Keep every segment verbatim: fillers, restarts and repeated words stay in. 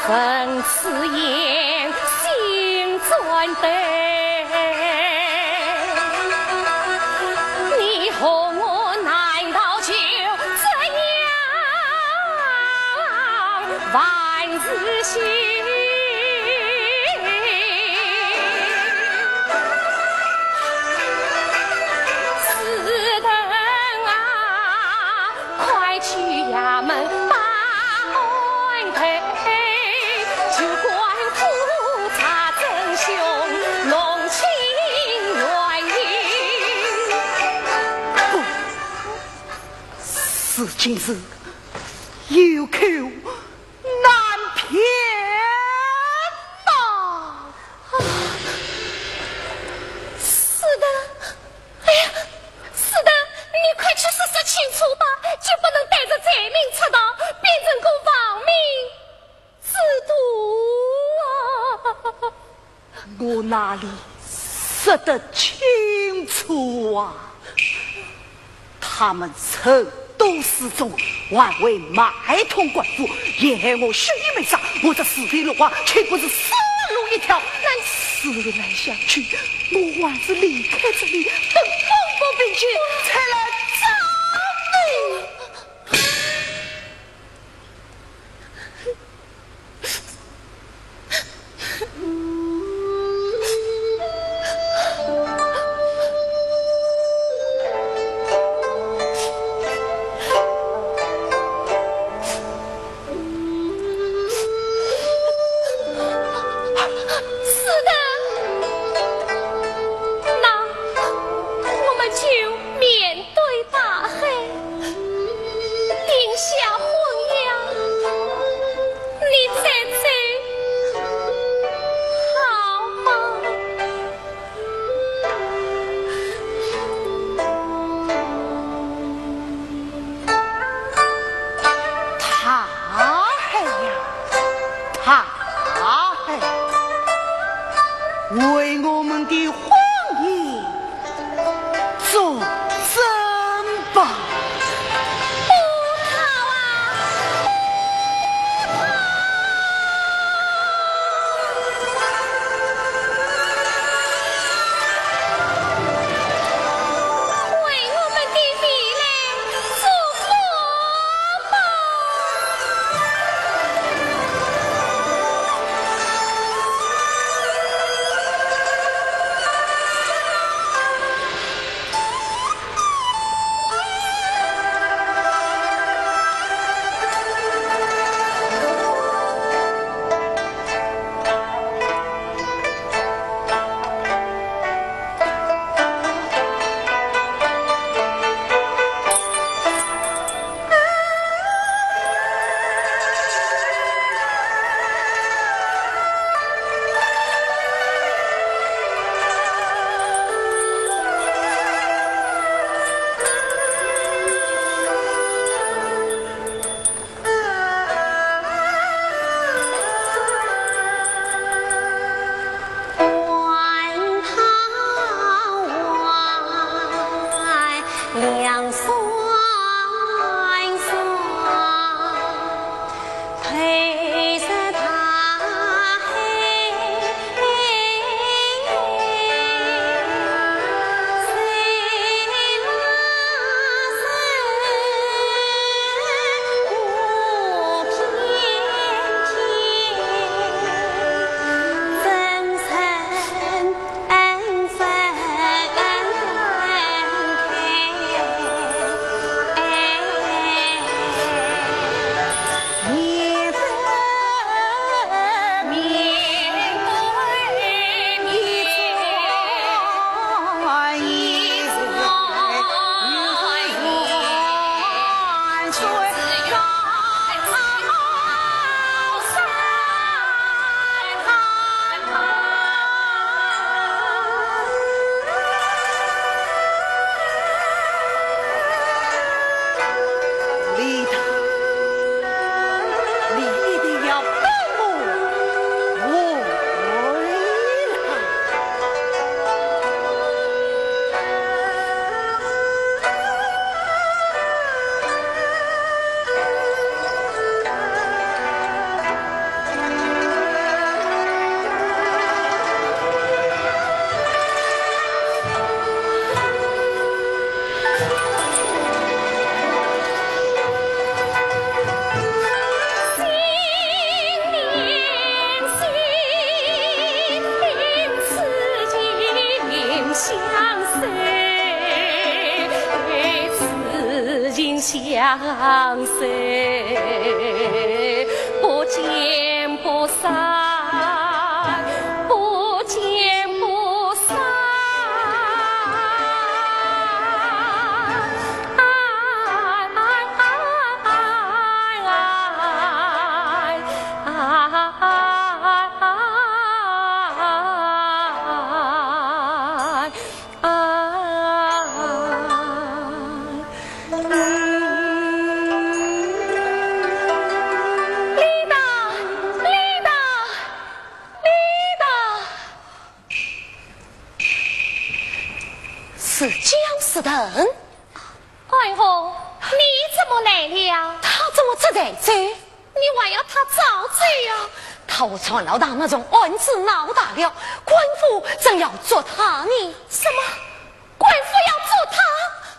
闻此言，心转动。你和我难道就这样万事休？ 是的啊，快去衙门把案头，就官府查真凶，弄清原因。不，事情是有口难辩呐。啊，是的。 哎呀，是的，你快去说说清楚吧，就不能带着罪名出堂，变成个亡命之徒啊！我哪里说得清楚啊？他们曾 都示众，还会买通官府，也害我血雨没杀，我这死皮赖脸岂不是死路一条？那思来想去，我还是离开这里，等风波平静，才来找你。 是的，那我们就面对相随，不见不散，不见不散。啊！李达，李达，李达！是姜思成。 官府，你怎么来了？他怎么只带走？你还要他早走呀？他和船老大那桩案子闹大了，官府正要捉他呢。什么？官府要捉他？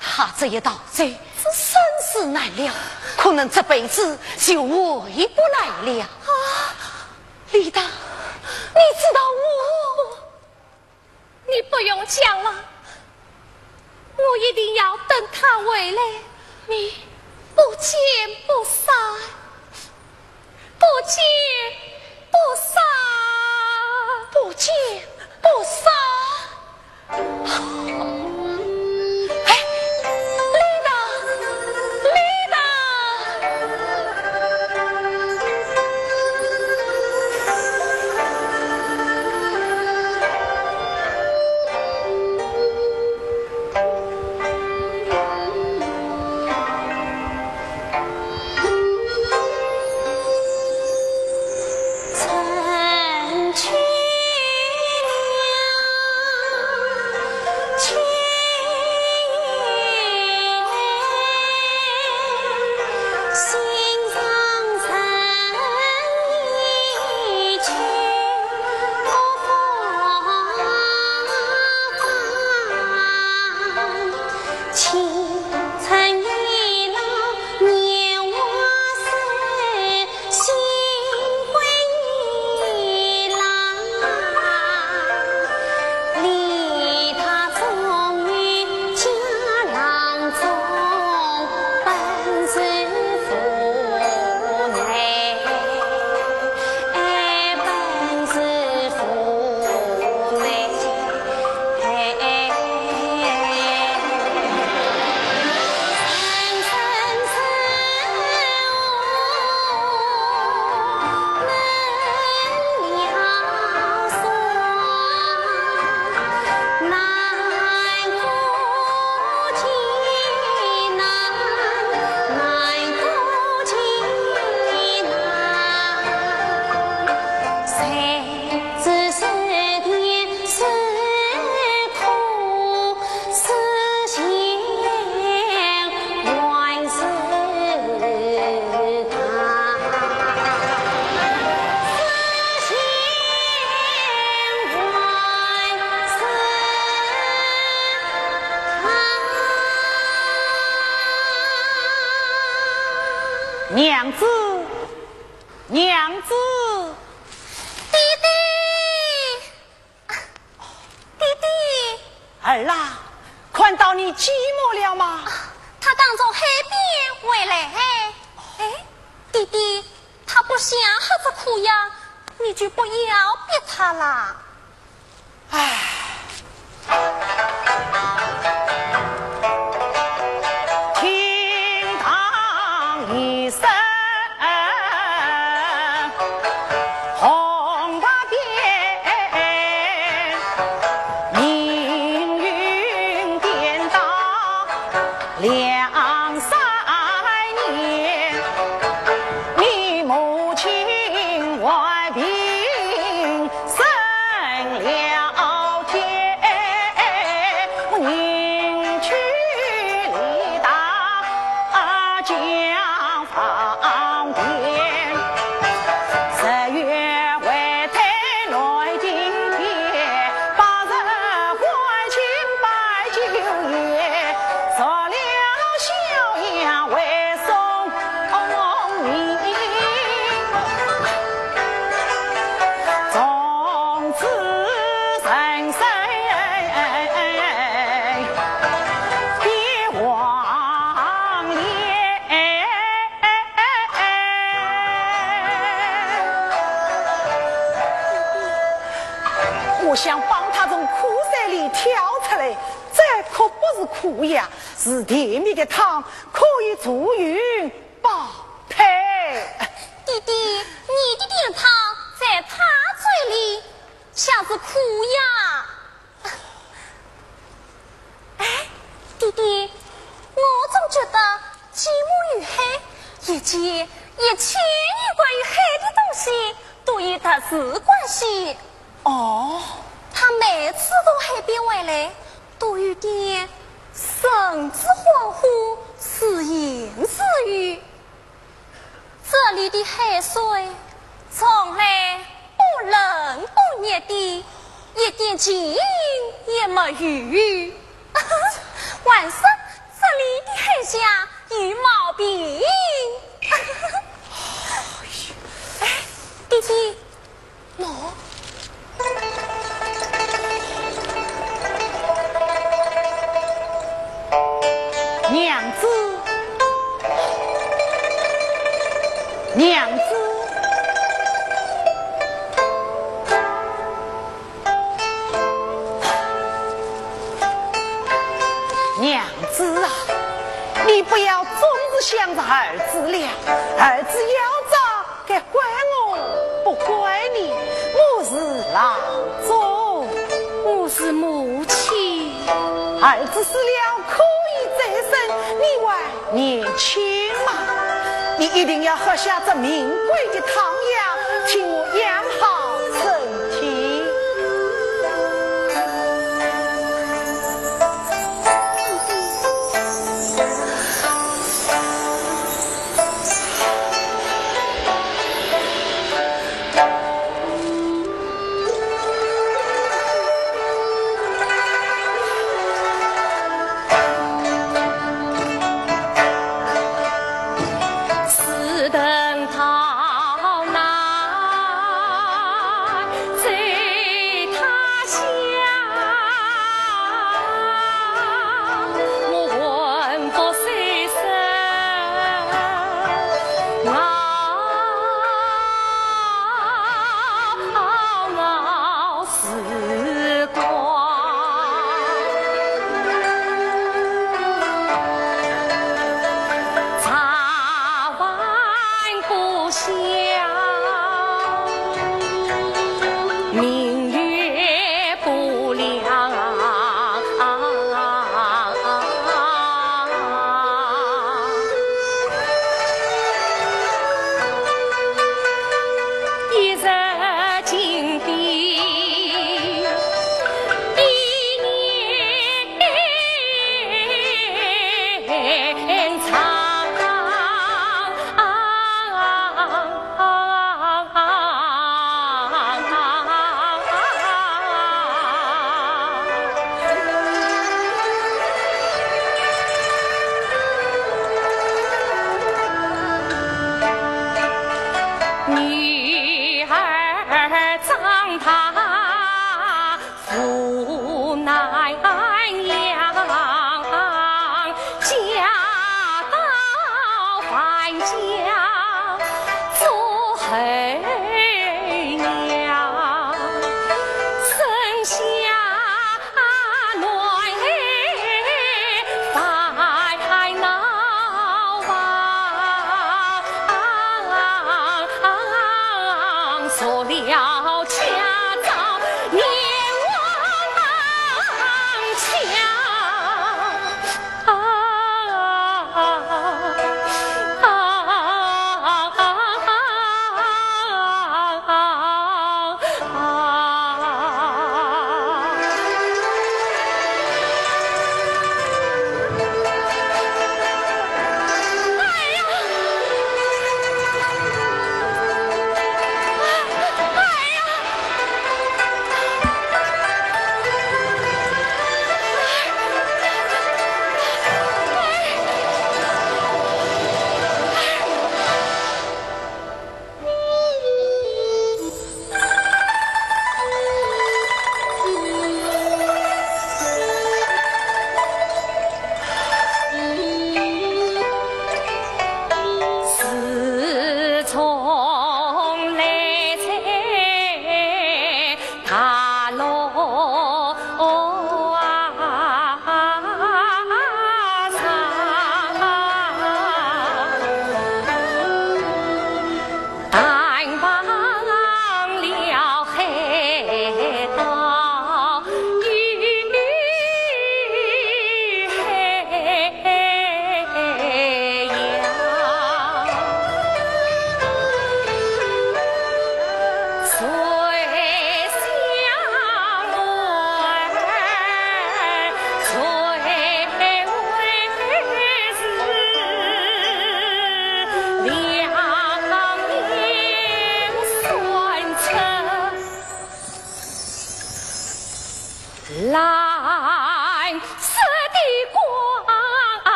他这一逃走，生死难料，可能这辈子就回不来了。啊！李达，你知道我…… 你不用讲了，我一定要等他回来，你不见不散，不见不散，不见不散。哎，李达，李达。 娘子，娘子。弟弟，弟弟。儿啊，看到你寂寞了吗？啊，他刚从海边回来。哎，弟弟，他不想喝这苦药，你就不要逼他啦。 唉。厅堂一声，红瓦匾，命运颠倒两三年，你母亲患病 升了天，我迎娶李大江方便。十月怀胎来进天，八十欢庆拜九爷，着了孝衣为送 功名。从此人生变黄脸。我想帮她从苦水里跳出来，这可不是苦药，是甜蜜的汤，可以助孕保胎。爹爹，你的甜汤在她嘴里像是苦药。哎，爹爹，我总觉得寂寞与海，以及一切有关于海的东西，都有特殊关系。 哦，她每次从海边回来，都有点神志恍惚、似言似语。这里的海水从来不冷不热的，一点情也没有。还说这里的海象有毛病。哎，爹爹， 喏，娘子，娘子，娘子啊，你不要总是想着儿子了，儿子要长 该怪我不怪你，我是郎中，我是母亲。儿子死了可以再生，你还年轻嘛，你一定要喝下这名贵的汤药，替我养好身体。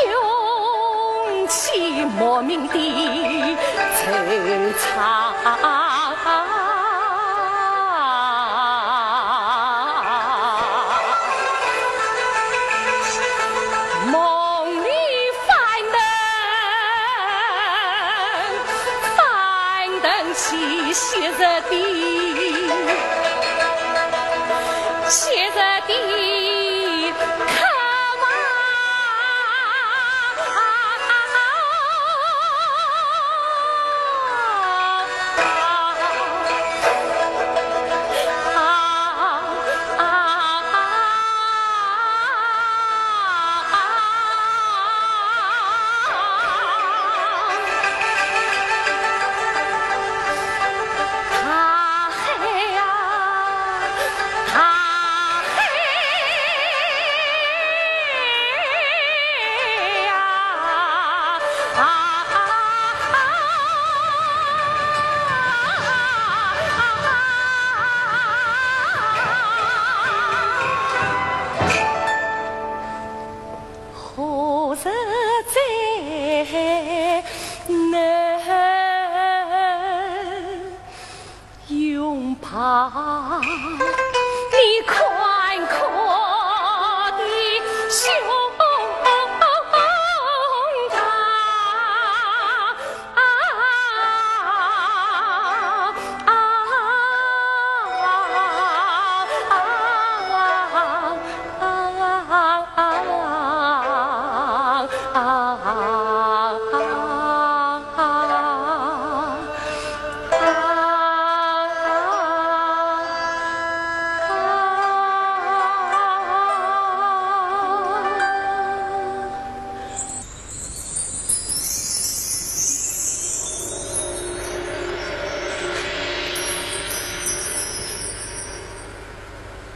涌起莫名的惆怅。梦里翻腾，翻腾起昔日的，昔日的 何日再能 拥抱你宽阔的胸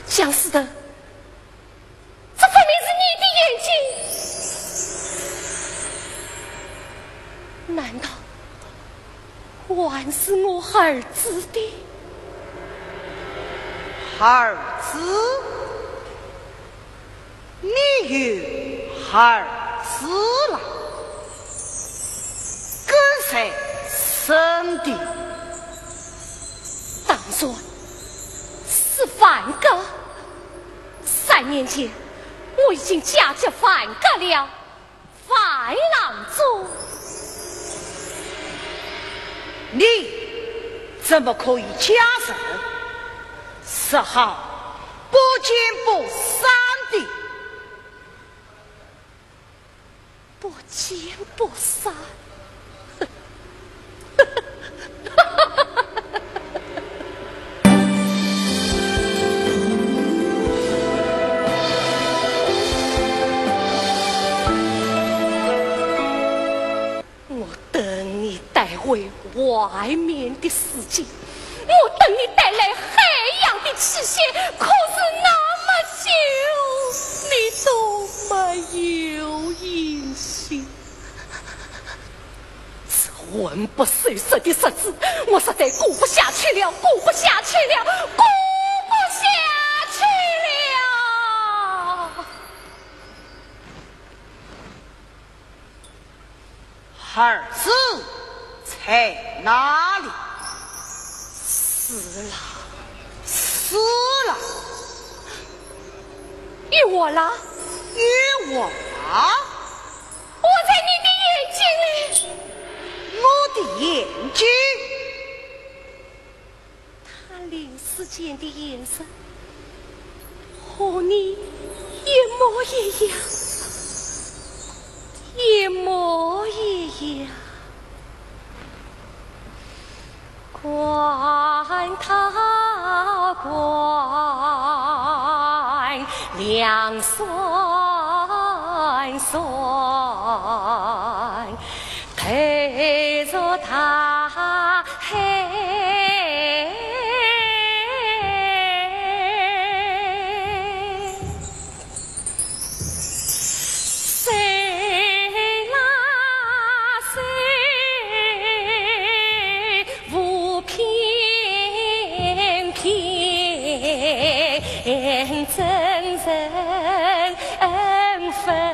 江思德，这分明是你的眼睛，难道 还是我儿子的？儿子？你有儿子了？跟谁生的？当然是范格。三年前，我已经嫁给范格了。 范郎中。你怎么可以嫁人？说好不见不散的。不见不散？ 我等你带回外面的世界，我等你带来海洋的气息，可是那么久，你都没有音信。 这魂不守舍的日子，我实在过不下去了，过不下去了，过不下去了。儿子在哪里？死了。死了？ 与我了？与我了？我在你的眼睛里。我的眼睛？他临死前的眼神，和你一模一样，一模一样。 观他观，两双双，投入大海。 谁拉谁，无凭凭，真人分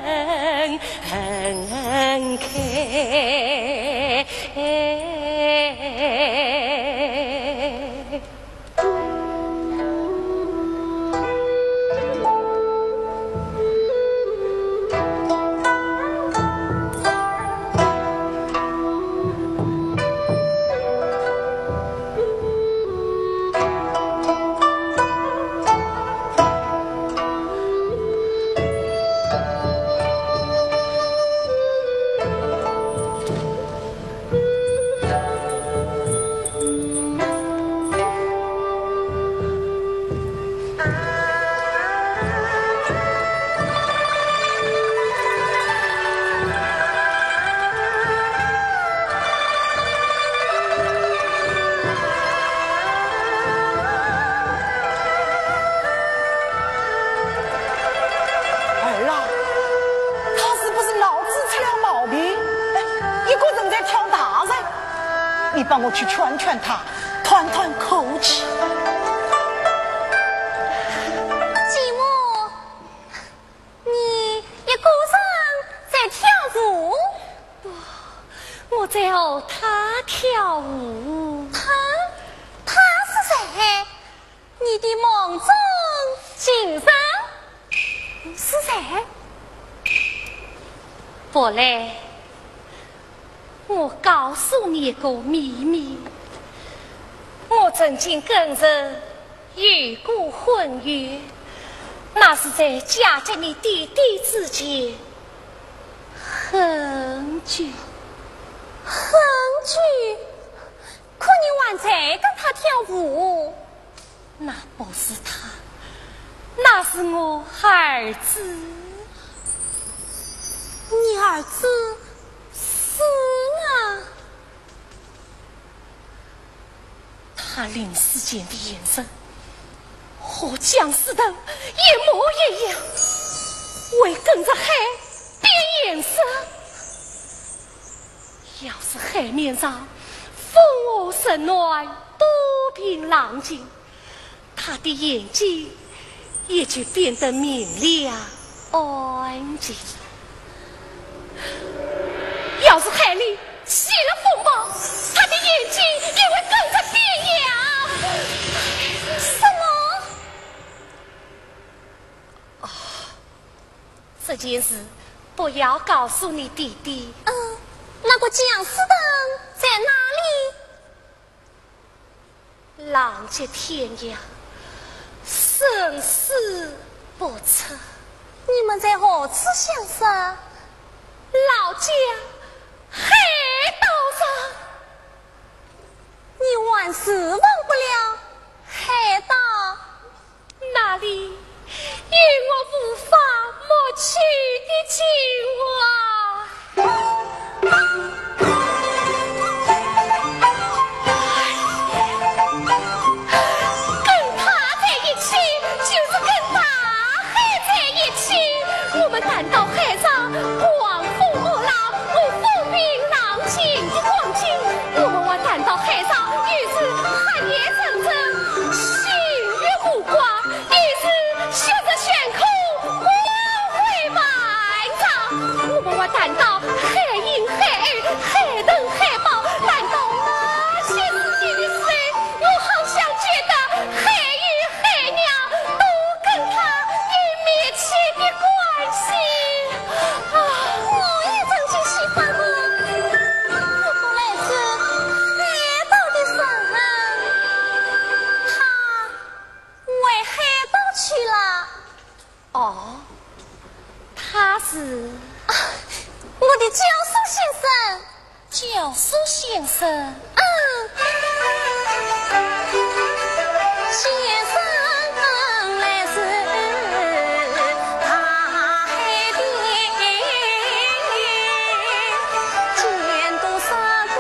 儿啊，他是不是脑子出了毛病？哎，一个人在跳大神，你帮我去劝劝他， 喘喘口气。继母，你一个人在跳舞？不，我在学他跳舞。他？他是谁？你的梦中情人？是谁？不嘞， 我告诉你一个秘密，我曾经跟人有过婚约，那是在嫁给你爹爹之前很久。很久？可你还在跟他跳舞？ 那不是他，那是我儿子。你儿子死了？他临死前的眼神和姜思达一模一样，会跟着海变颜色。要是海面上风和日暖，多变浪静， 他的眼睛也就变得明亮安静。要是海里起了风暴，他的眼睛也会跟着变样。什么？哦，这件事不要告诉你爹爹。嗯，那个姜思达在哪里？ 浪迹天涯，生死不测。你们在何处相识？老家海岛上。你还是忘不了海岛。 那里有我无法抹去的情话。跟他在一起，就是跟大海在一起。我们谈到海上狂风波浪，我风平浪静的光景，我们还谈到海上，有时寒夜阵阵，星月无光。 一时血色悬空，光辉万丈。我们还谈到海鹰、海鸥、海豚、海豹，谈到那些事情的时候，我好像觉得海鱼、海鸟都跟他有密切的关系。啊，我也曾经喜欢过，不过来自海岛的人，他 回海岛去了。哦，他是？啊，我的教书先生。教书先生？嗯。先生来自大海边，见多识广，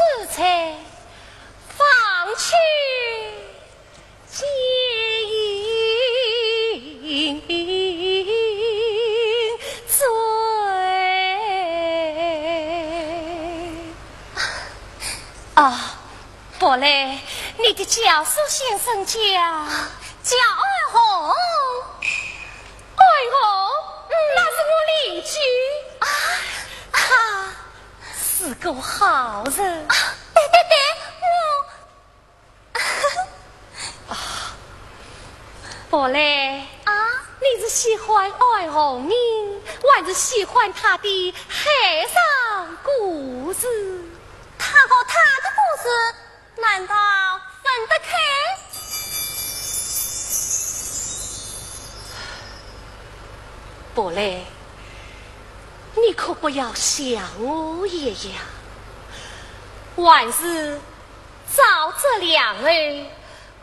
自在放去。 啊，宝贝，你的教书先生叫叫爱红。爱红？嗯。那是我邻居。啊，他是个好人。啊，对对对，我 啊，宝贝，啊？你是喜欢爱红呢，还是喜欢他的海上故事？他和他的故事，难道分得开？宝贝，你可不要像我一样，还是 早着两日，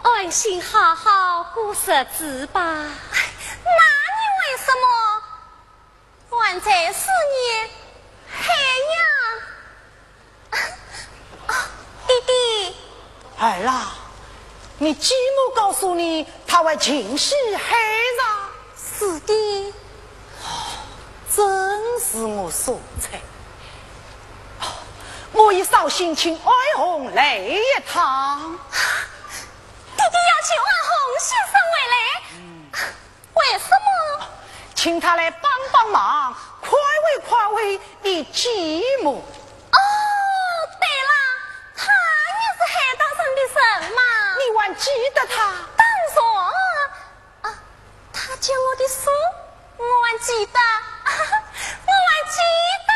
安心好好过日子吧。那你为什么还在思念海洋？啊，爹爹。儿啊，你继母告诉你，她还尽是海上。是的。哦，真是我所猜。 哦，我已捎信请爱红来一趟。爹爹要求爱红先生回来，为什么？请他来帮帮忙，宽慰宽慰你继母。哦，对了，她也是海盗船的人嘛。你还记得她？当然。 啊，她教我的书，我还记得，我还记得。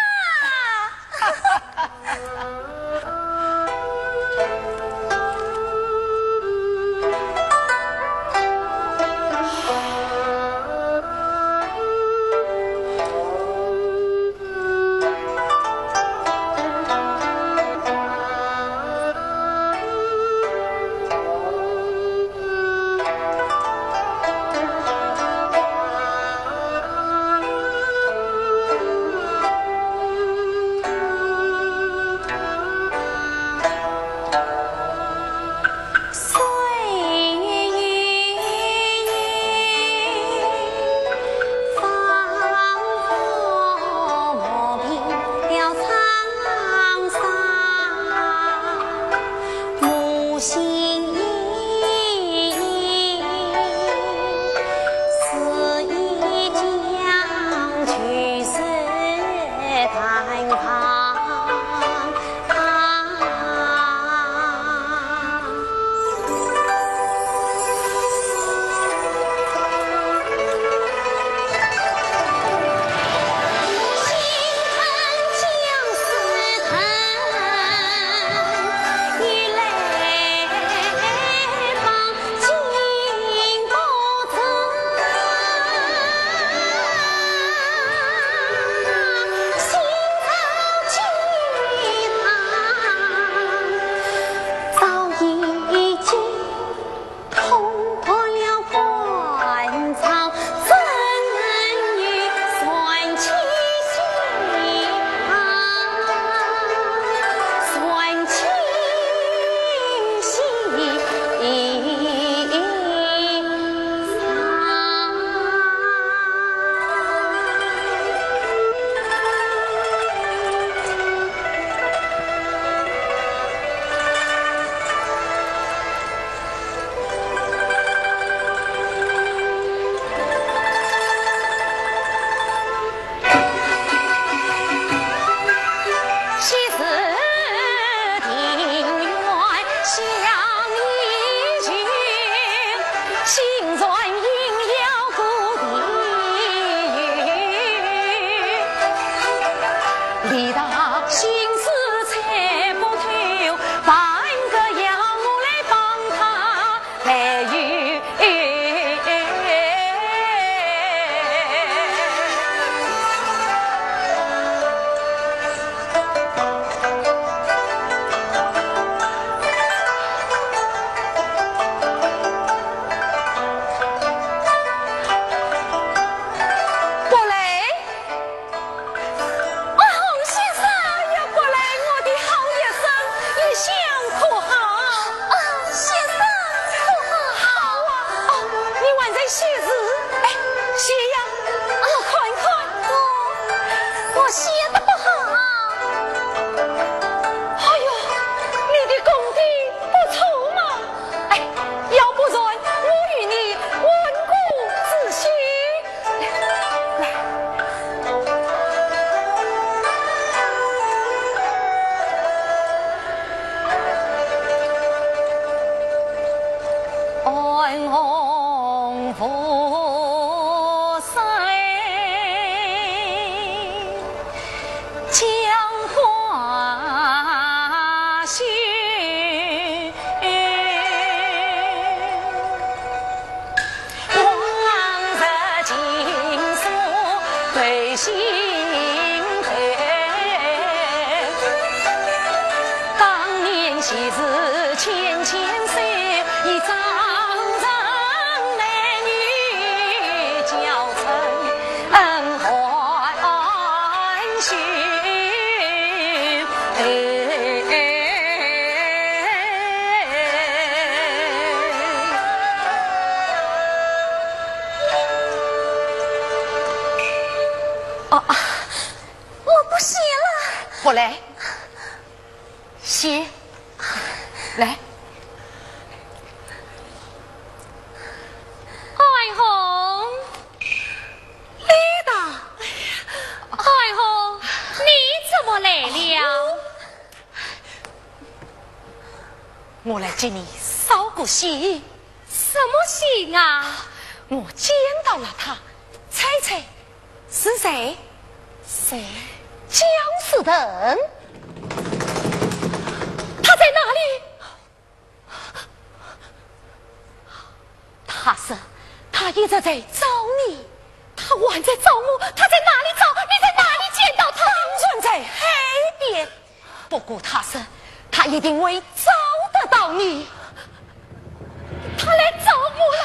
红拂山，江花秀。往日情深对心头。 当年昔日牵牵手，一张张男女交成恩爱秀。哦，啊，我不写了。不来。 写，来。爱红，丽达。爱红，你怎么来了？我来给你捎个信。什么信啊？我见到了他，猜猜 是谁？谁？姜思成。他在哪里？他说他一直在找你。他还在找我？他在哪里找？你在哪里见到他？当然在海边。 不过他说，他一定会找得到你。他来找我了，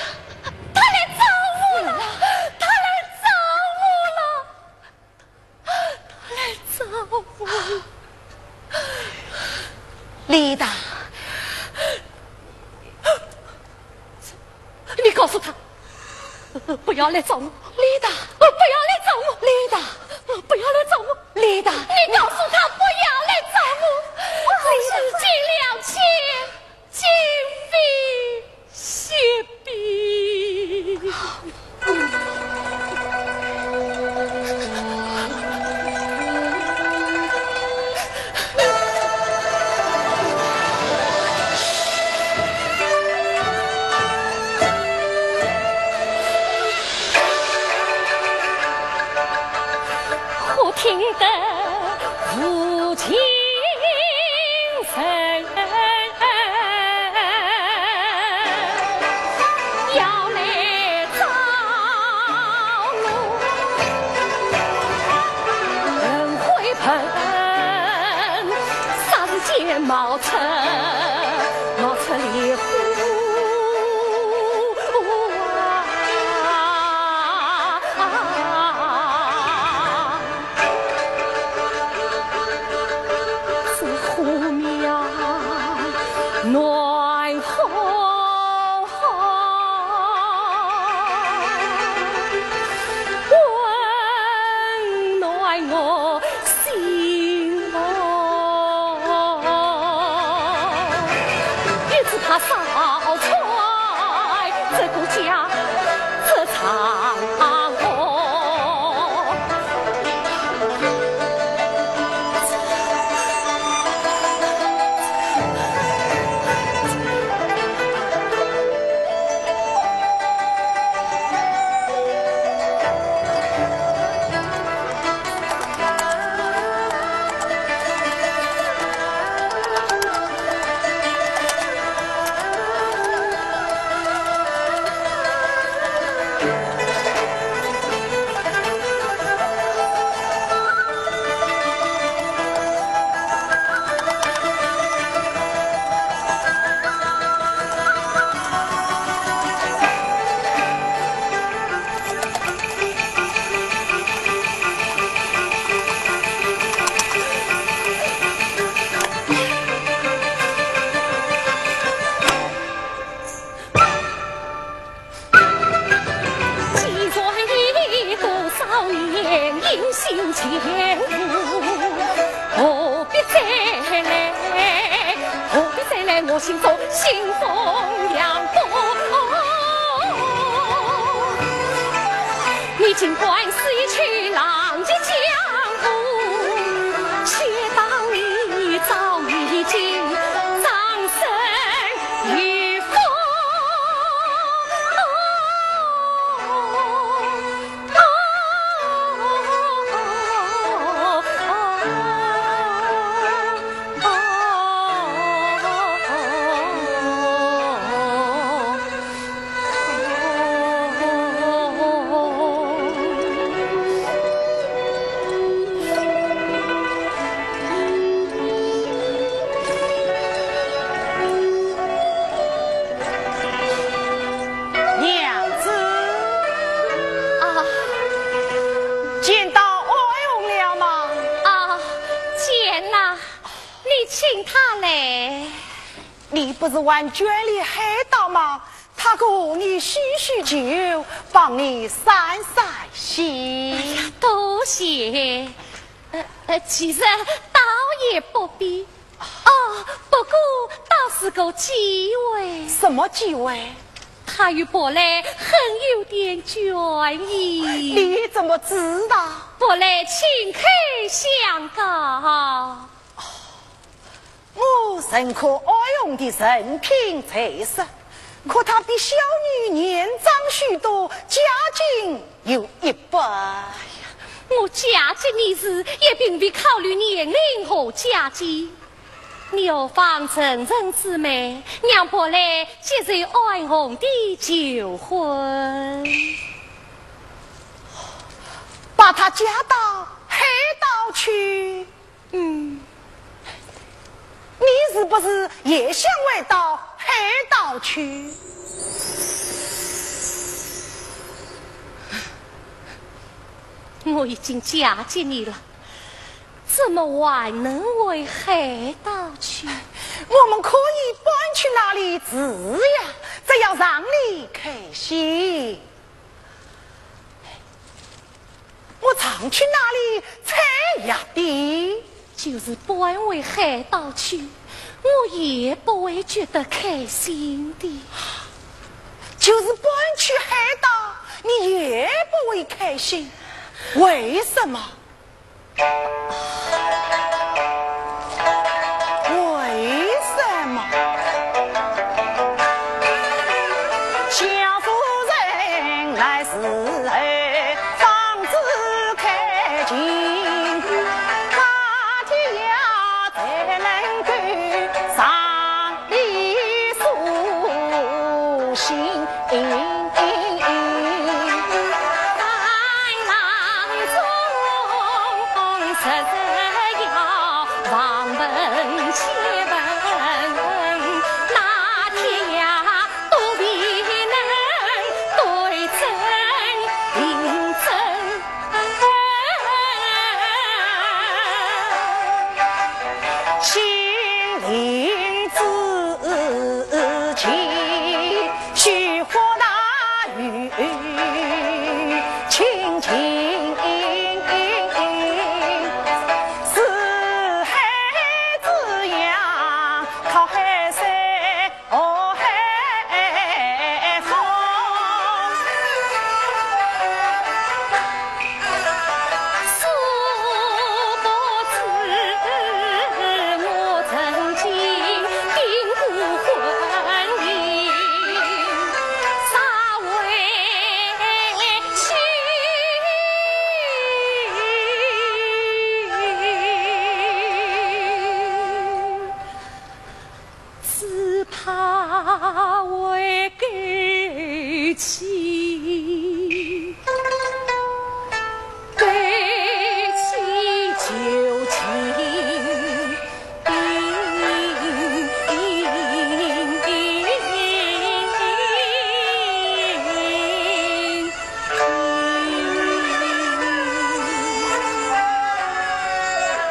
他来找我了，他来找我了，他来找我了。丽达，你告诉他，不要来找我。丽达，不要来找我。丽达，不要来找我。 丽达，你告诉他不要来找我，我已经尽了情，今非昔比。 忽听得无情人要来找我，恨悔恨，霎时间冒出，冒出烈火。 是火苗暖红，温暖我 心窝。一直怕烧柴，这个家，这场。既然已多少年，音信全无，何必再来？何必再来？我心中心风扬波。你尽管是一去浪迹江湖，且当你早已经葬身于风。他嘞？你不是还捐了海盗吗？他可你叙叙旧，帮你散散心。哎呀，多谢。呃，呃，其实倒也不必。哦，不过倒是个机会。什么机会？他与薄暮很有点眷意。你怎么知道？薄暮亲口相告。 我认可爱红的人品才识，可她比小女年长许多，家境又一般。我嫁给你时也并未考虑年龄和家境，你何妨成人之美，让薄暮接受爱红的求婚。把她嫁到海盗去。 嗯，你是不是也想回到海盗去？我已经嫁给你了，怎么还能回海盗去？我们可以搬去那里住呀，只要让你开心。 我常去那里采野的。就是搬回海盗去，我也不会觉得开心的。就是搬去海盗，你也不会开心，为什么？为什么？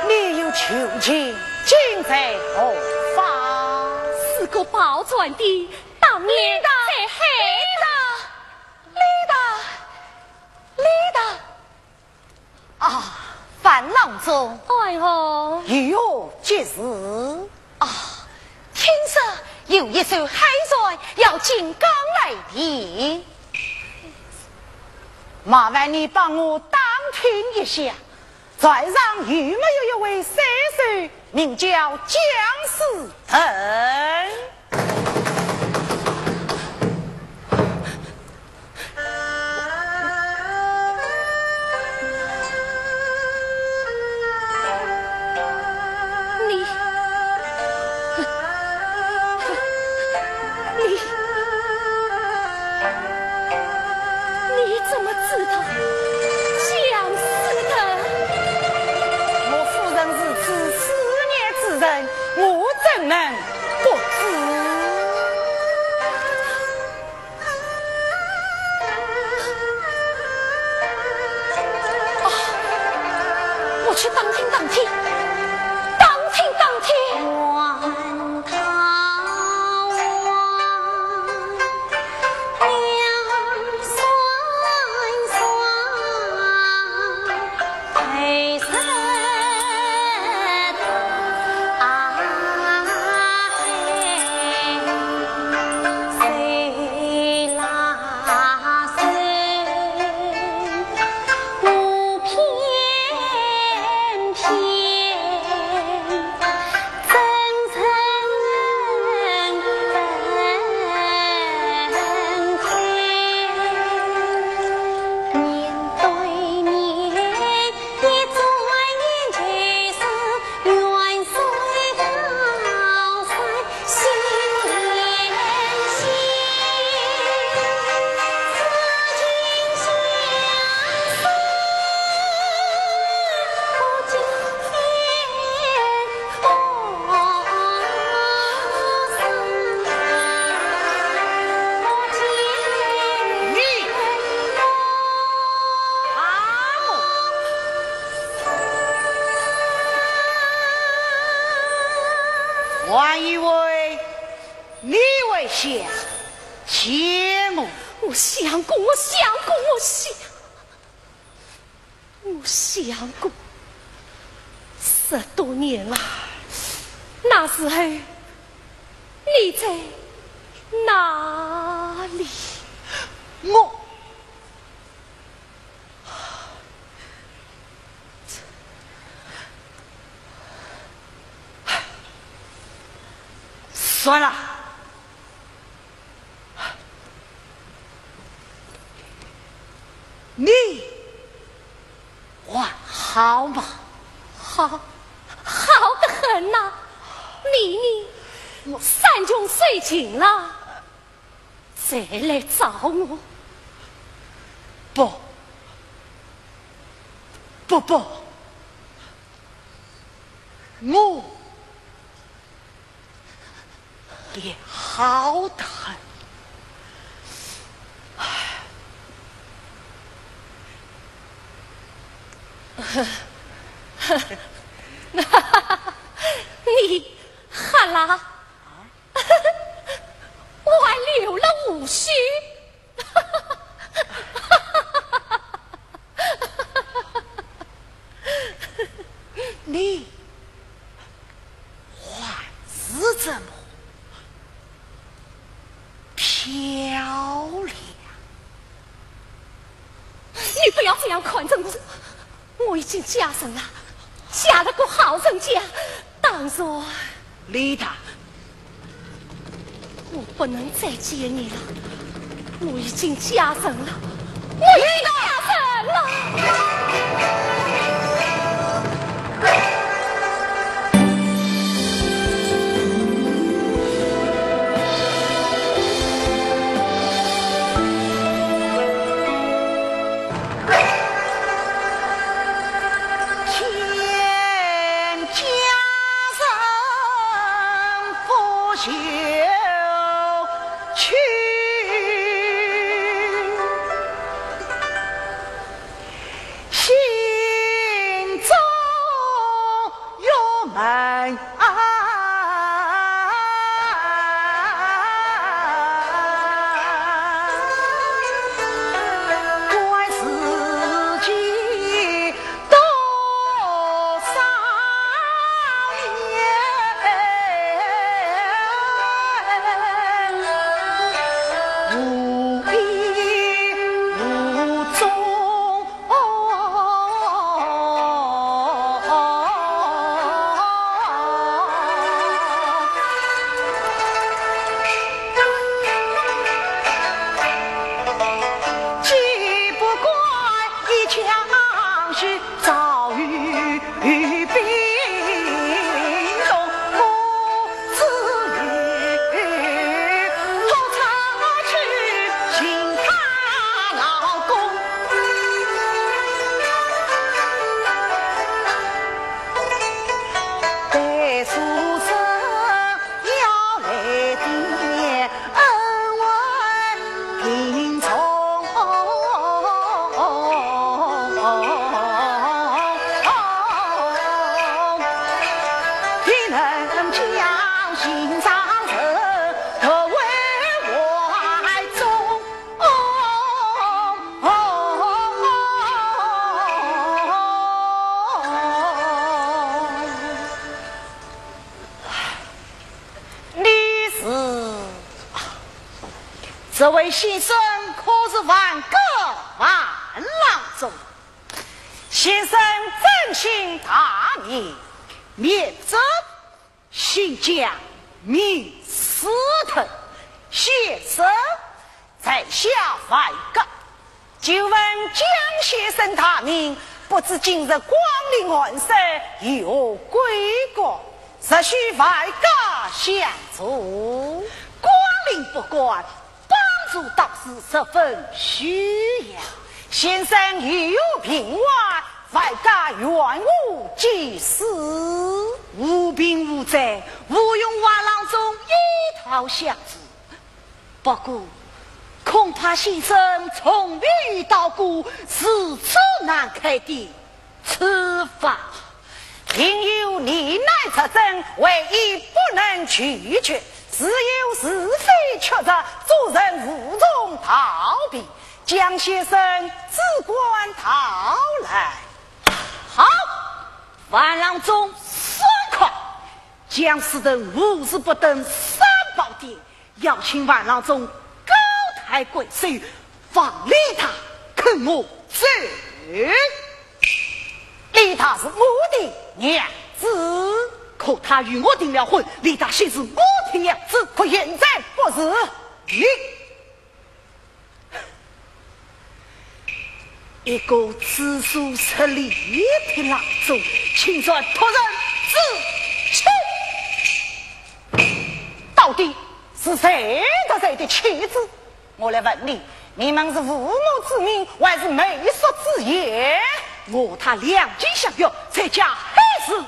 你有求情，今在何方？是个跑船的，当年在海盗。 啊，樊郎中。哎哟。有何急事？啊，听说有一艘海船要进港来的。麻烦你帮我打听一下，船上有没有一位水手，名叫姜士腾？ 你，你，你怎么知道？姜士腾。我夫人如此思念之人，我怎能不知？ 啊，我去打听打听，打听打听。一位，你会想见我？我想过，我想过，我想，我想过。十多年了，那时候你在哪里？我，算了，你还好吗？好，好得很呐。你呢？我山穷水尽了，再来找我。不，不，不，我也好得很。你哈啦，我还留了胡须。你还是这么漂亮。你不要这样看着我，我已经嫁人了，嫁了个好人家，当然。丽塔，我不能再见你了，我已经嫁人了，我已经嫁人了。你是？这位先生可是万国万郎中？先生尊姓大名，免责。 姓姜名司藤，先生在下范家，久闻姜先生大名，不知今日光临寒舍，有何贵干？实需范家相助。光临不敢， 帮助倒是十分需要。先生有病患，范家愿无济施。无病无灾，无用万郎中一道相助。不过，恐怕先生从未遇到过如此难开的 此法。定有疑难杂症，唯一不能拒绝，如有是非曲折，诸人无从逃避。江先生，只管到来。好，万郎中速快。 将此等无事不登三宝殿，邀请万郎中高抬贵手，望李达肯我走。李达是我的娘子，可他与我订了婚，李达岂是我的娘子？可现在不是。你 一个知书识礼的郎中，竟然托人之妻。到底是谁的谁的妻子？我来问你，你们是父母之命，还是媒妁之言？我他两情相悦，在家还是三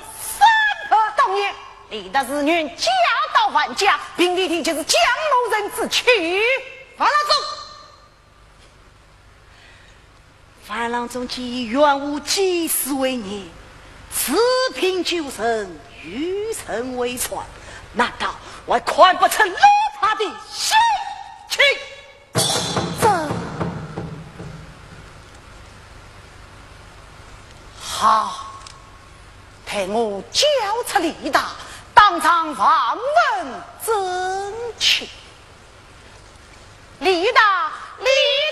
伯。当年，李达是愿嫁到樊家，并非就是江某人之妻。万郎中， 万郎中既以远无其事为念，自贫救人，与人为善，难道还看不出李达的心情？这……好，待我交出李达，当场望闻问切。 李达，李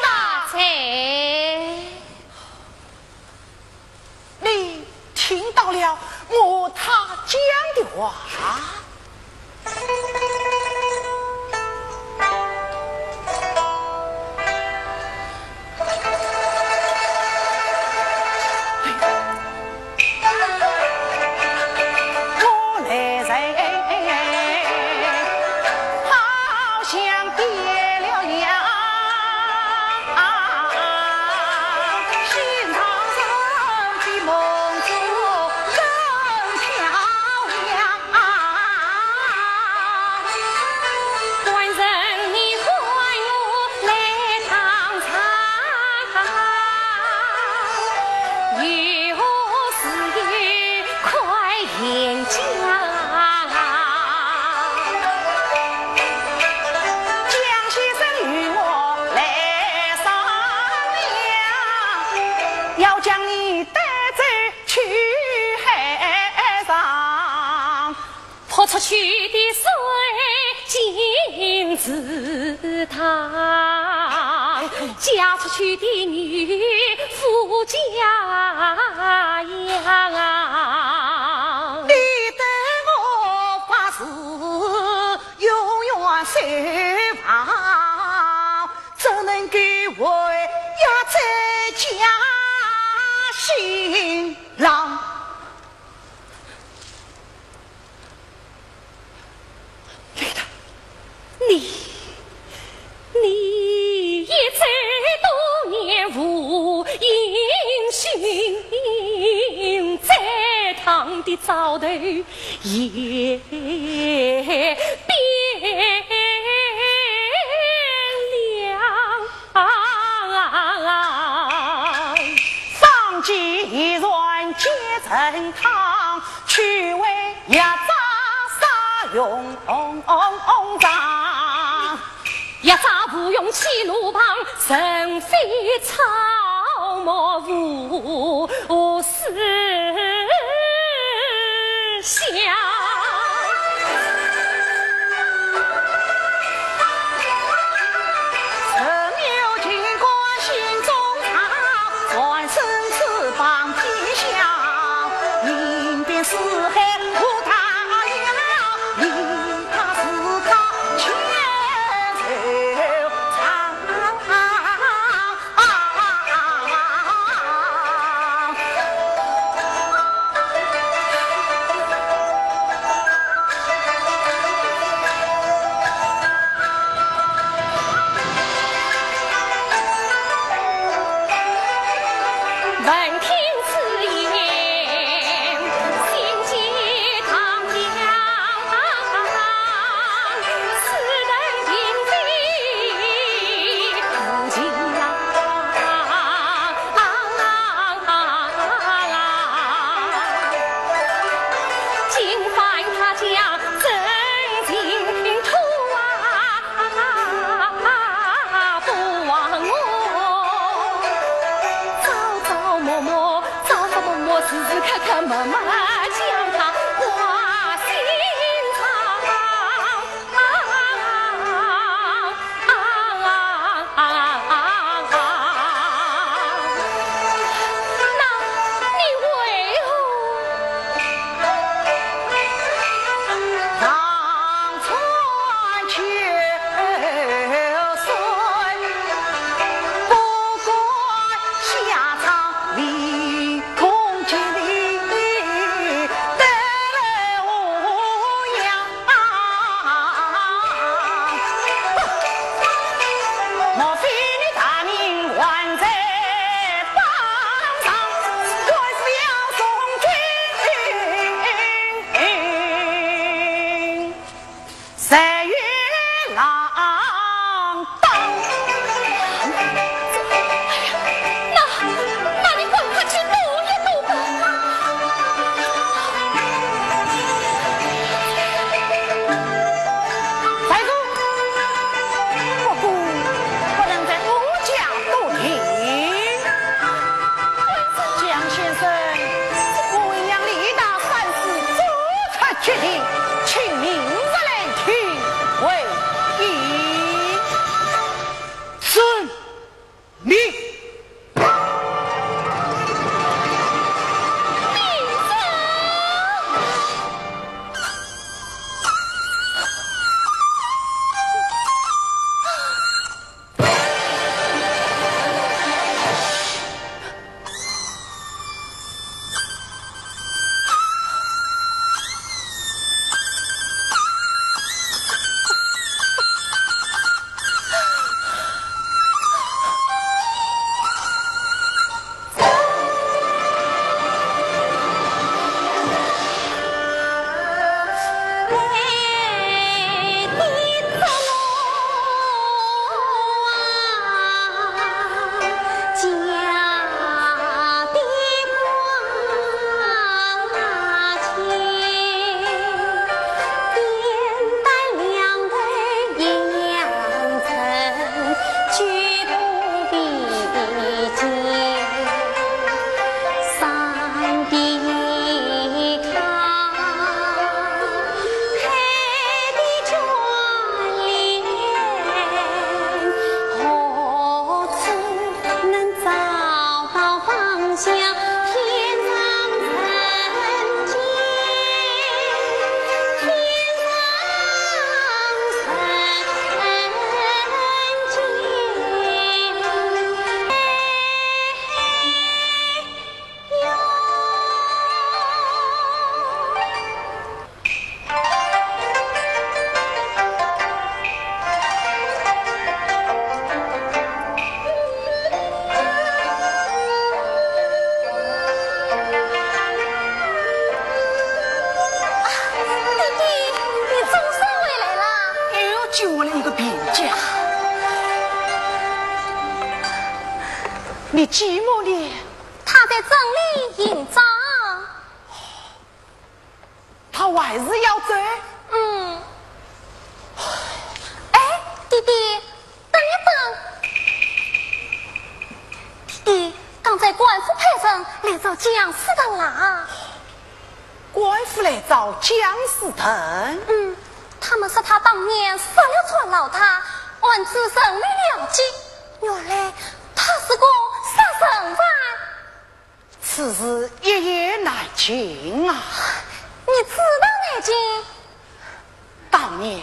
达。在。你听到了我他讲的话？要将你带走去海上。 泼出去的水浸池塘，嫁出去的女赴家乡。你对我发誓永远守望，怎能够为要再嫁新郎？ 李达，你，你一醉多年无音讯，在堂的灶头也变亮。 方见一船皆成汤，去为一只啥用场？一只无用气炉旁，人非草木无事。 想。在月浪当。哎呀，那，那你赶快去躲一躲吧。站住！不过，不能在我家多停。江先生，我已让李大三思做出决定，请明日来听回音。遵命。弟弟，你总算回来了。又救了一个病家。你继母呢？她在镇里营庄。 他还是要走？嗯。哎，弟弟，等一等。弟弟，刚才官府派人来找姜思腾啦。官府来找姜思腾？嗯，他们说他当年杀了庄老太，案子仍未了结。原来他是个杀人犯。 此事一言难尽啊。你知道难尽？当年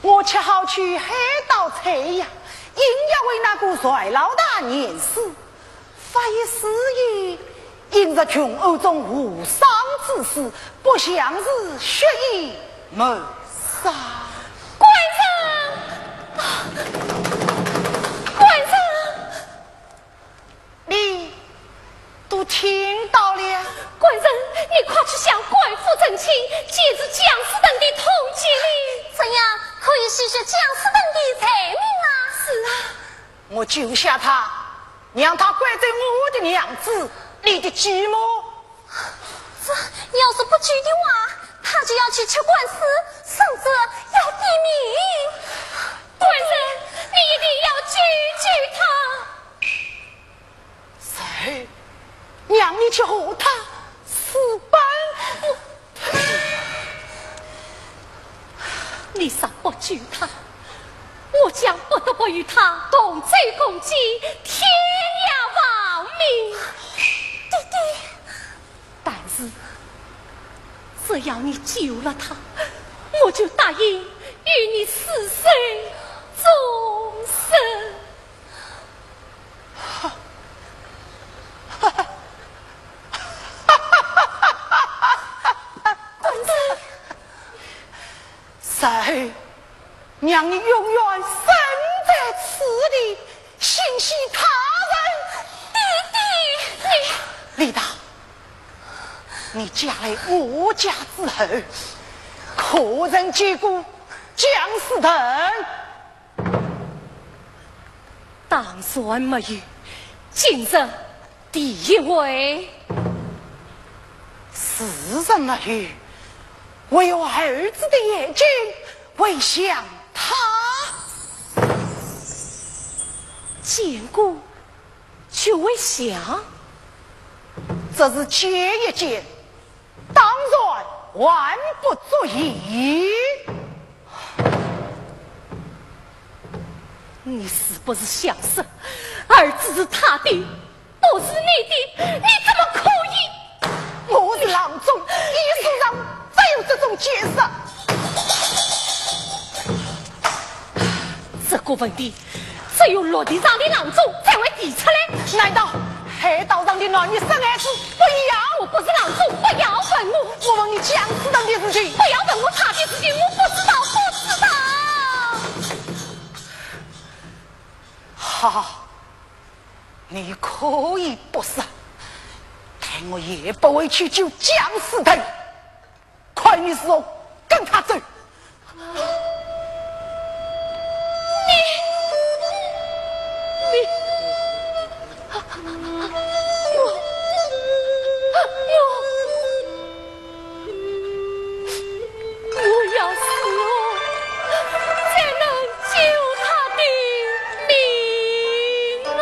我恰好去海盗采药，硬要为那个船老大验尸，发现尸体映着穷暗中无双之势，不像是蓄意谋杀。官人！官人！ 你都听到了？官人，你快去向官府陈情，解除姜思腾的通缉令。这样可以洗雪姜思腾的罪名啊。是啊。我救下他，让他归在我的娘子，你的继母。这要是不救的话，他就要去吃官司，甚至要抵命。官人，你一定要救救他。 谁让你去和他私奔？你若不救他，我将不得不与他同罪共济，天涯亡命。弟弟。但是，只要你救了他，我就答应与你厮守终身。 谁让你永远身在此地，心系他人？弟弟，你……李达，你嫁来我家之后，可曾见过 姜死藤？当然没有，今日第一回。是人没有，唯有儿子的眼睛会像他。见过就会像？只是见一见，当然还不足以。你是不是想说，儿子是他的，不是你的？你怎么可以？我是郎中，医书上只有这种解释。这个问题，只有陆地上的郎中才会提出来。难道海岛上的男女生孩子不一样？我不是郎中，不要问我。我问你，姜思达的事情。不要问我他的事情，我不知道，不知道。好，你可以不说，但我也不会去救姜思达。 快与我跟他走。你，你，我，我，我要死了，才能救他的命啊！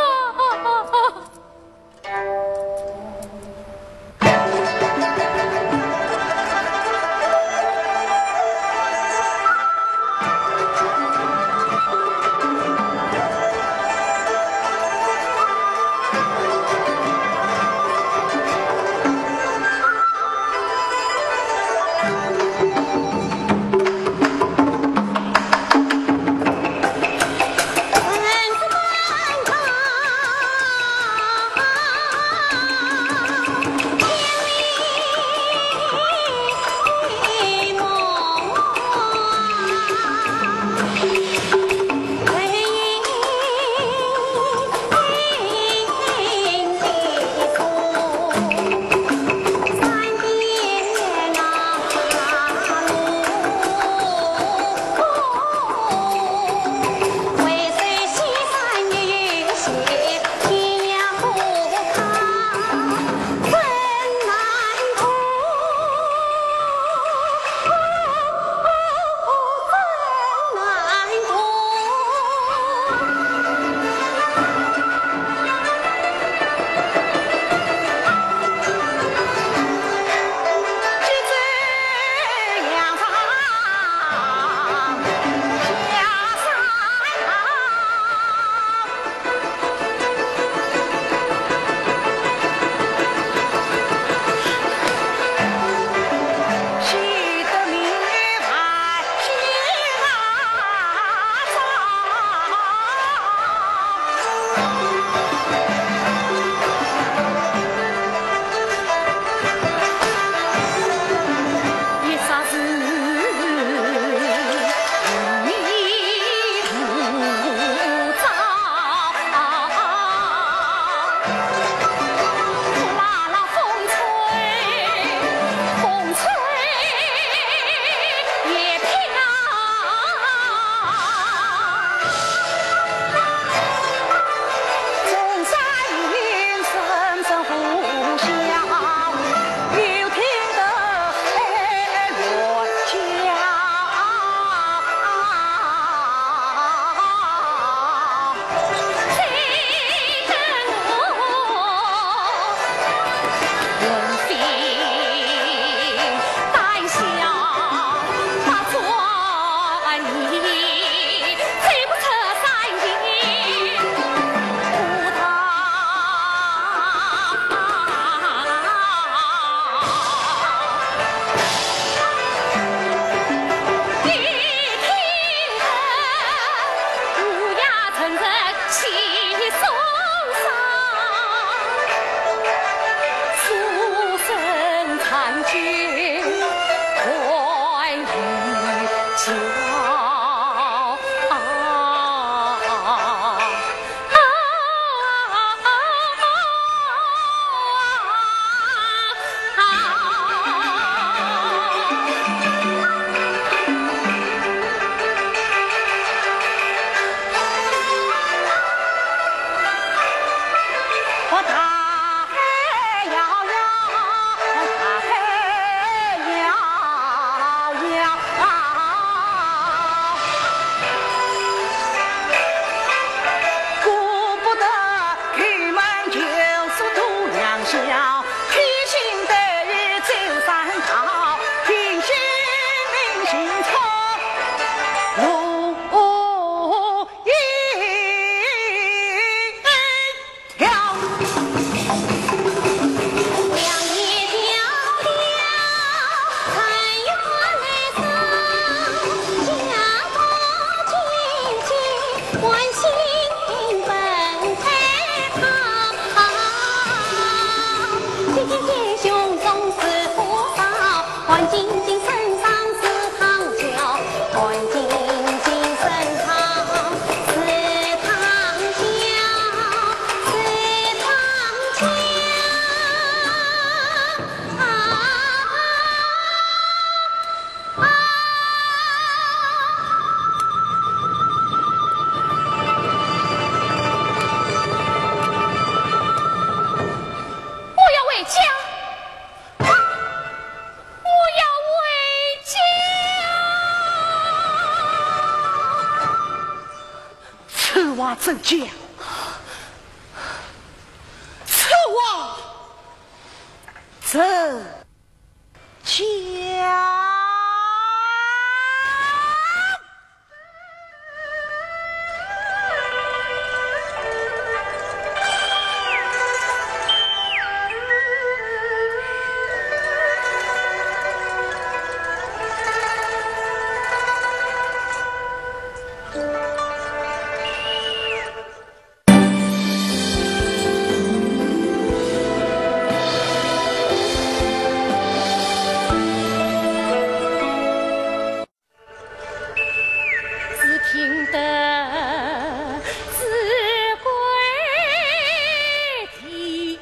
话怎讲？此话怎讲？ 只听得子规啼，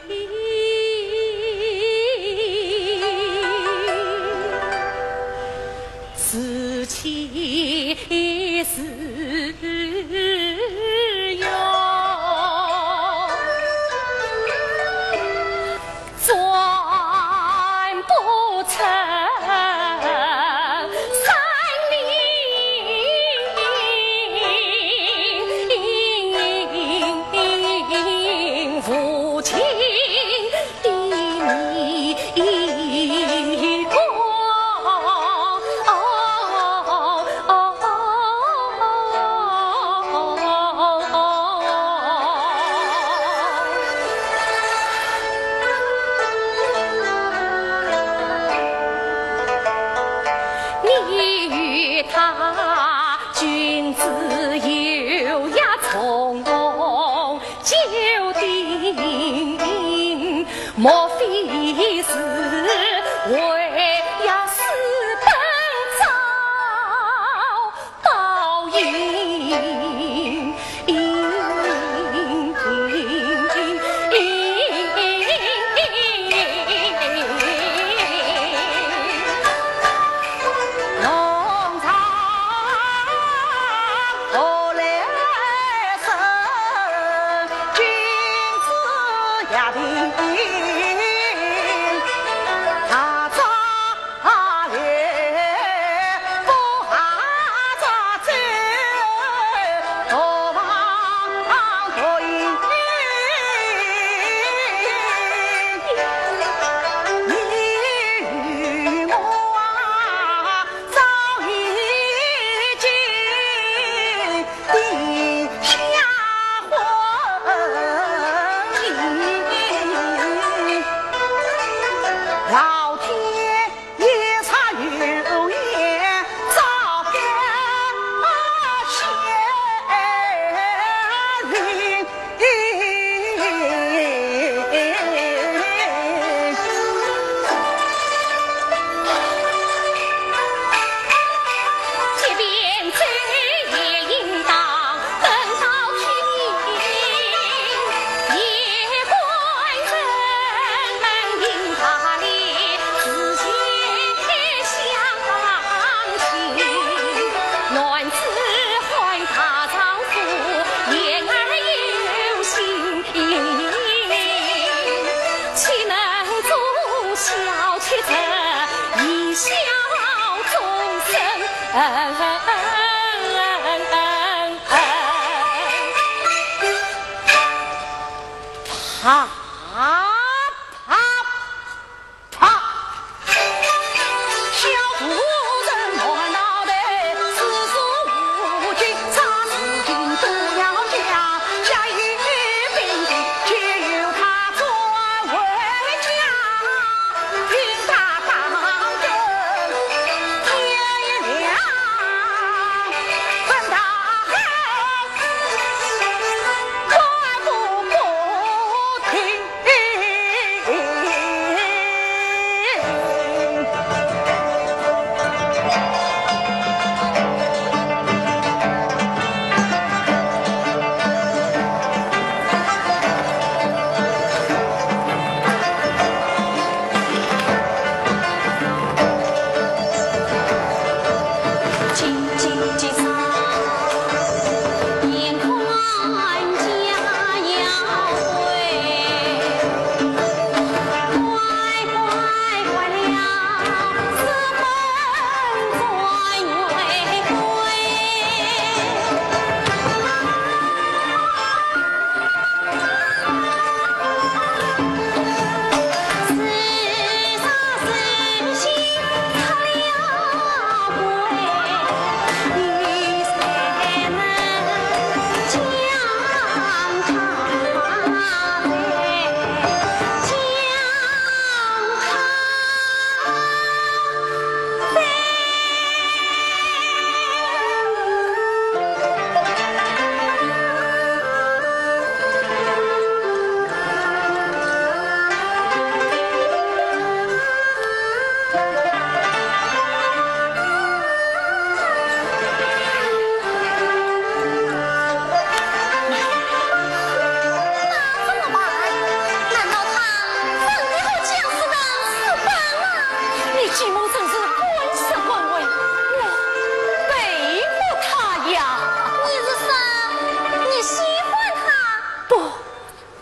自欺自 你与他君子有呀从 九鼎，莫非是为呀私奔遭报应？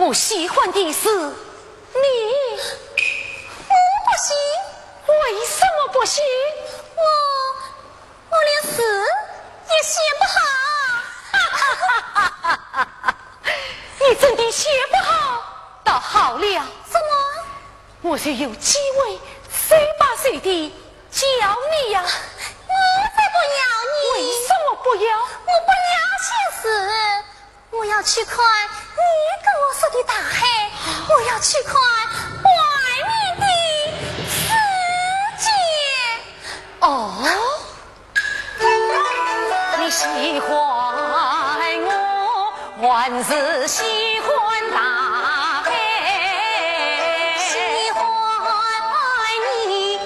不喜欢的是你。我不信。为什么不信？我，我连字也写不好。你真的写不好？倒好了。怎么？我就有机会手把手地教你呀。我才不要你。为什么不要？我不要写字。 我要去看你跟我说的大海，我要去看外面的世界。哦，你喜欢我，还是喜欢大海？喜欢你，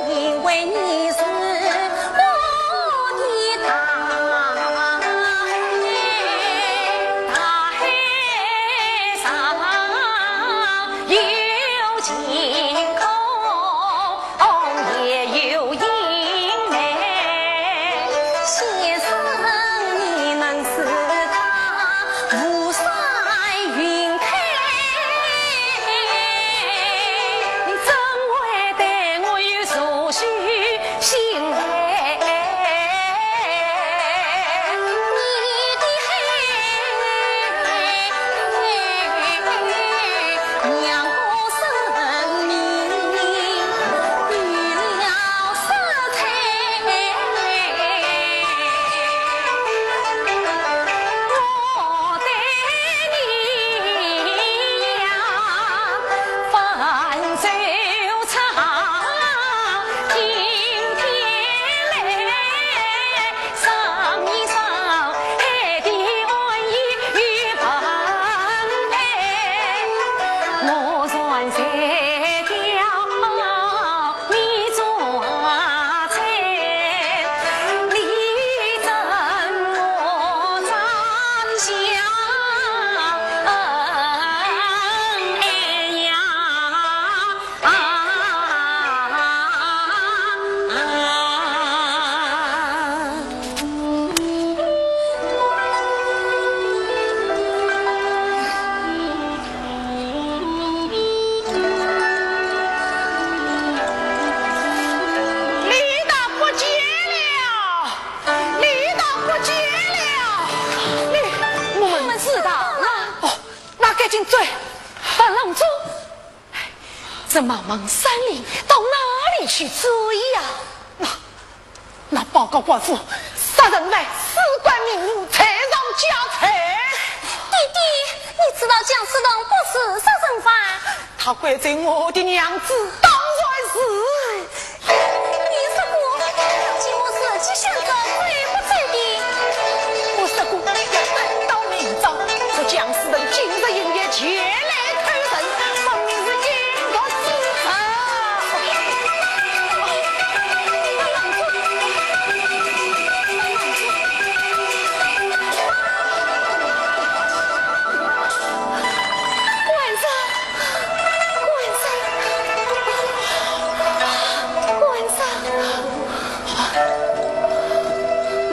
因为你是 我的大海，大海上有晴空，也有阴霾。先生，你能知道巫山云开，怎会对我有所许 心哎，你的海，让我生命变了色彩。我对你呀， 泛舟唱，听天来，赏一赏海的岸依与帆帆。我船在桥 你坐船，你怎么站下？哎呀，啊！李大不见了，李大不见了。你，我们知道了。哦，那赶紧追。樊郎中，这茫茫山林到哪里去追呀？那 那报告官府，杀人犯事关明武，罪上加罪。爹爹，你知道姜思成不是杀人犯。他拐走我的娘子，当然是。你说过，要经我自己选择，对不对的？我说过，要等到明朝，说姜思成今日营业前来 官人，官人，官人。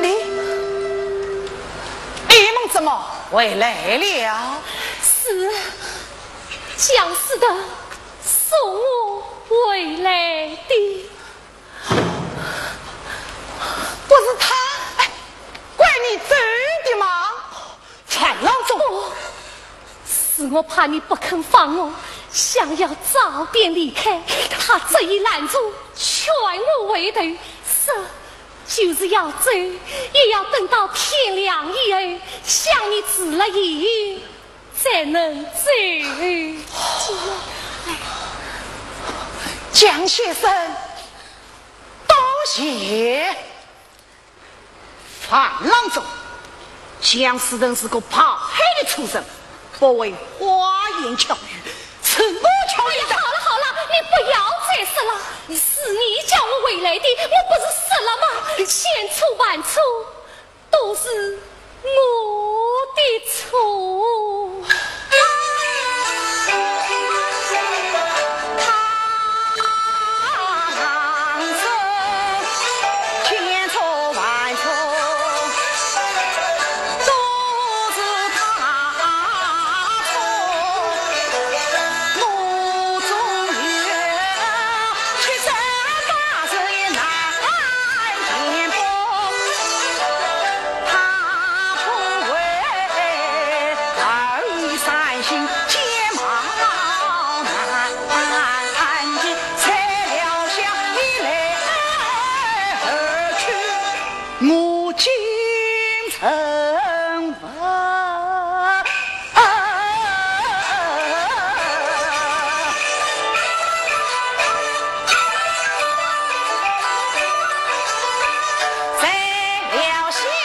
你，你们怎么回来了？是， 姜思成送我回来的。不是他，哎，拐你走的吗？樊郎中。不，是我怕你不肯放我，想要早点离开，他执意拦住，劝我回头，说就是要走，也要等到天亮以后，向你辞了行。 才能走。姜先生，多谢。樊郎中，姜思成是个剽害的畜生，不会花言巧语，是我巧语的。哎呀，好了好了，你不要再说了。是你叫我回来的，我不是说了吗？千错万错， 都是我的错。京城吧。在了下。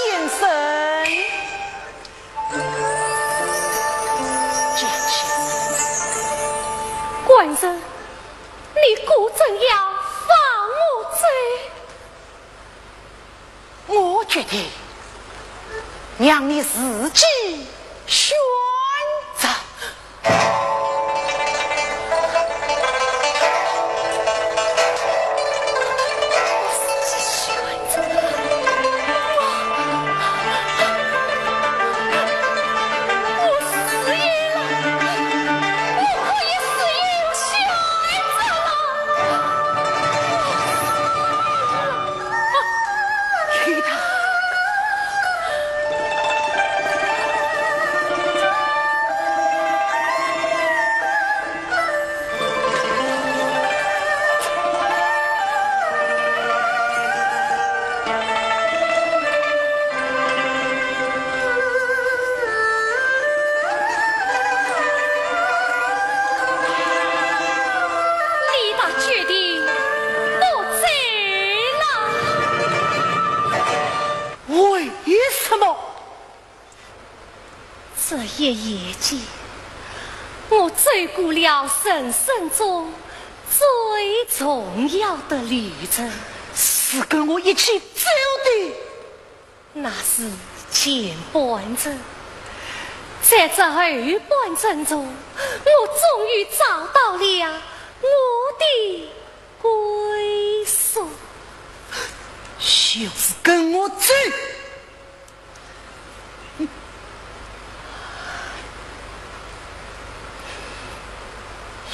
先生。官人，你果真要放我走？我决定让你自己选择。 你的决定不走了。为什么？这一夜间，我走过了人生中最重要的旅程。是跟我一起走的。 那是前半程，在这后半程中，我终于找到了我的归宿。就是跟我走。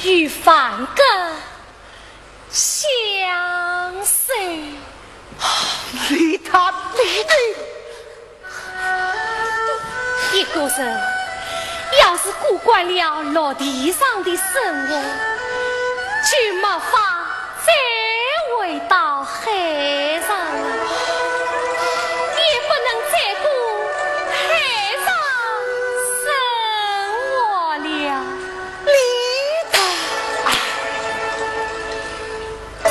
与凡哥 相随。你他妈的！一个人要是过惯了陆地上的生活，就没法再回到海上了，也不能再过海上生活了。 你的，哎。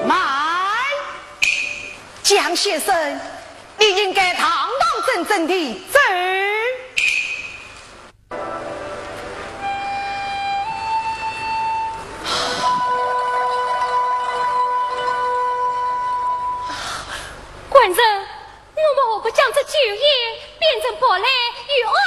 慢！江先生，你应该堂堂正正地走。官人，我们何不将这酒宴变成薄礼，与爱